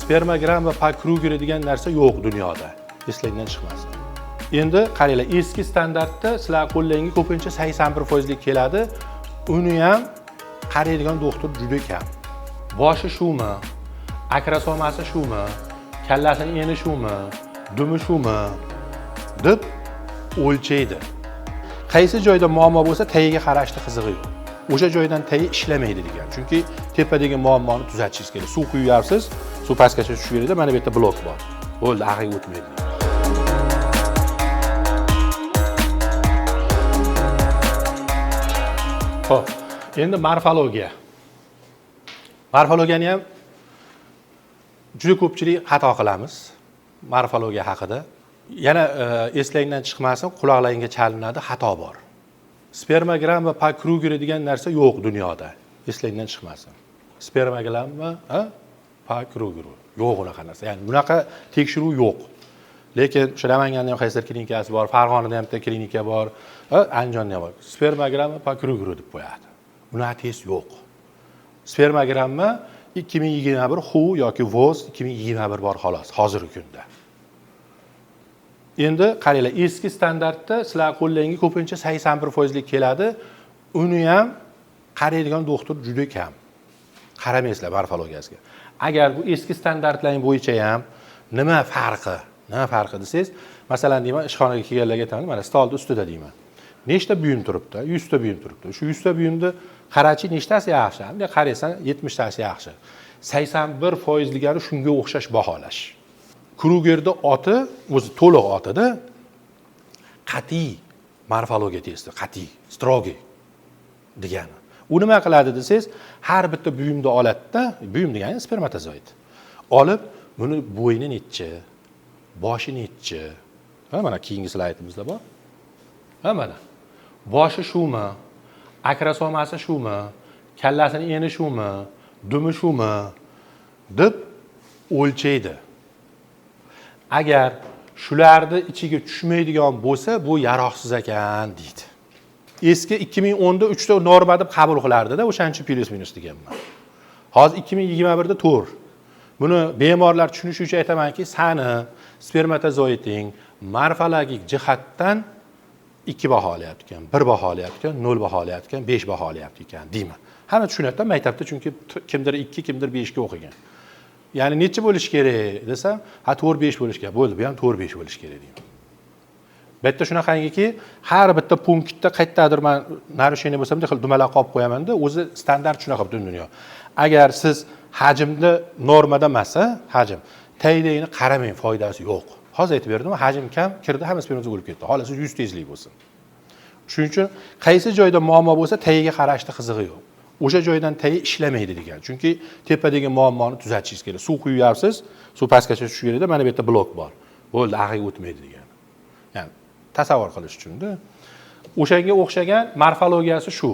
Spermogramma по Kruger degan narsa yo'q dunyoda. Eslangdan chiqmasin. Endi qaranglar, eski standartda sizlar qo'llangga ko'pincha 81% keladi. Uni ham qaraydigan doktor juda kam. Boshi shumi, akrosomasi shumi, kallasini eni shumi, dumi shumi deb o'lchaydi. Qaysi joyda muammo bo'lsa, tagiga qarashni qizig'i yo'q. O'sha joydan tagi ishlamaydi degan. Chunki tepadagi muammoni tuzatishingiz kerak. Suv quyapsiz, suv pastgacha tushib keladi, mana bu yerda blok bor. Bo'ldi, ag'iga o'tmaydi. Xo'p, endi morfologiya. Morfologiyani ham juda ko'pchilik xato qilamiz. Morfologiya haqida. Yana eslangdan chiqmasin, quloqlaringga chalinadi, xato bor. Spermogramma по Kruger degan narsa yo'q dunyoda. Eslangdan chiqmasin. Spermogramma по Kruger yo'q unaqa narsa. Ya'ni bunaqa tekshiruv yo'q. Lekin o'sha Namanganda ham qaysidir klinikasi bor, Farg'onada ham bitta klinika bor, Andijonda ham bor. Spermogramma по Kruger deb qo'yadi. Unaqa test yo'q. Spermogramma 2021 WHO yoki VOS 2021 bor xolos hozirgi kunda. Endi qaranglar, eski standartda sizlar qo'llangga ko'pincha 81% keladi. Uni ham qaraydigan doktor juda kam. Qaramaysizlar morfologiyasiga. Agar bu eski standartlar bo'yicha ham nima farqi? Nima farqi desangiz, masalan deyman, ishxonaga kelganlarga aytaman, mana stolning ustida deyman. Nechta buyum turibdi? 100 ta buyum turibdi. Shu 100 ta buyumni qarachi nechtasi yaxshi? Bunday qarasan 70 tasi yaxshi. 81% degani shunga o'xshash baholash. Krugerda oti, o'zi to'liq otida qat'iy morfologiya testi, qat'iy, strogiy degani. U nima qiladi desangiz, har bitta buyumni oladida, buyum degani spermatozoid. Olib, buni bo'yni nechi, boshi nechi? Ha, mana keyingi slaydimizda bor. Ha, mana. Boshi shumi, akrosomasi shumi, kallasini eni shumi, dumi shumi deb o'lchaydi. Agar shularni ichiga tushmaydigan bo'lsa, bu yaroqsiz ekan deydi. Eski 2010 da 3 ta norma deb qabul qilardi-da, o'shancha plyus minus deganman. Hozir 2021 da 4. Buni bemorlar tushunishi uchun aytamanki, sani spermatozoiding morfologik jihatdan 2 baho olyapti ekan, 1 baho olyapti ekan, 0 baho olyapti ekan, 5 baho olyapti ekan deyman. Hamma tushunadi-da maktabda, chunki kimdir 2, kimdir 5 ga o'qigan. Ya'ni necha bo'lish kerak desam, ha 4-5 bo'lish kerak. Bo'ldi, bu ham 4-5 bo'lish kerak deyman. Bu yerda shunaqangiki, har bitta punktda qayerdadir men narushение bo'lsa, bunday qilib dumalaq qolib qo'yaman-da, o'zi standart shunaqa butun dunyo. Agar siz hajmni normada emas, hajm taydagini qaramang, foydasi yo'q. Hozir aytib berdim, hajm kam kirdi, hamma spermatozoid o'lib ketdi. Xohlasa 100 tezlik bo'lsin. Shuning uchun qaysi joyda muammo bo'lsa, tagiga qarashni qizig'i yo'q. O'sha joydan tagi ishlamaydi degan. Chunki tepadagi muammoni tuzatishingiz kerak. Suv quyapsiz, suv pastgacha tushib keladi, mana bu yerda blok bor. Bo'ldi, ag'iga o'tmaydi degan. Ya'ni tasavvur qilish uchun-da. O'shanga o'xshagan morfologiyasi shu.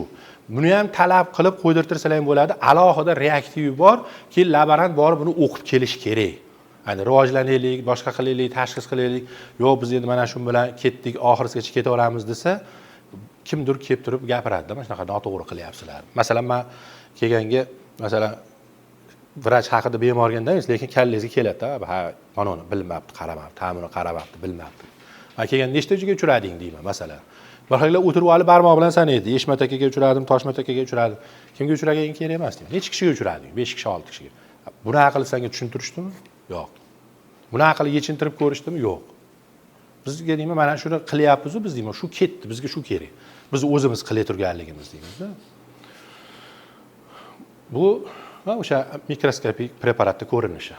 Buni ham talab qilib qo'ydirtirsalar ham bo'ladi. Alohida reaktiv bor, keyin laborant borib buni o'qib kelish kerak. Ya'ni rivojlanaylik, boshqa qilaylik, tashxis qilaylik. Yo'q, biz endi mana shu bilan ketdik, oxirigacha ketaveramiz desa, kimdir kelib turib gapiradi-da, mana shunaqa noto'g'ri qilyapsizlar. Masalan, men kelganga, masalan, vrach haqida bemorga indamaysiz, lekin kallangizga keladi-da, ha, mana uni bilmabdi, qaramabdi, ha, buni qaramabdi, bilmabdi. Men kelganda nechta joyga uchrading deyman, masalan. Bir xillar o'tirib olib barmoq bilan sanaydi. Eshmat akaga uchradim, Toshmat akaga uchradim. Kimga uchraganing kerak emas deyman. Necha kishiga uchrading? 5 kishi, 6 kishiga. Buni qilib senga tushuntirishdimi? Yo'q. Buni qilib yechintirib ko'rishdimi? Yo'q. Bizga deyman, mana shuni qilyapmiz-u, biz deyman, shu ketdi, bizga shu kerak. Biz o'zimiz qilay turganligimiz deymiz-da. Bu o'sha mikroskopik preparatning ko'rinishi.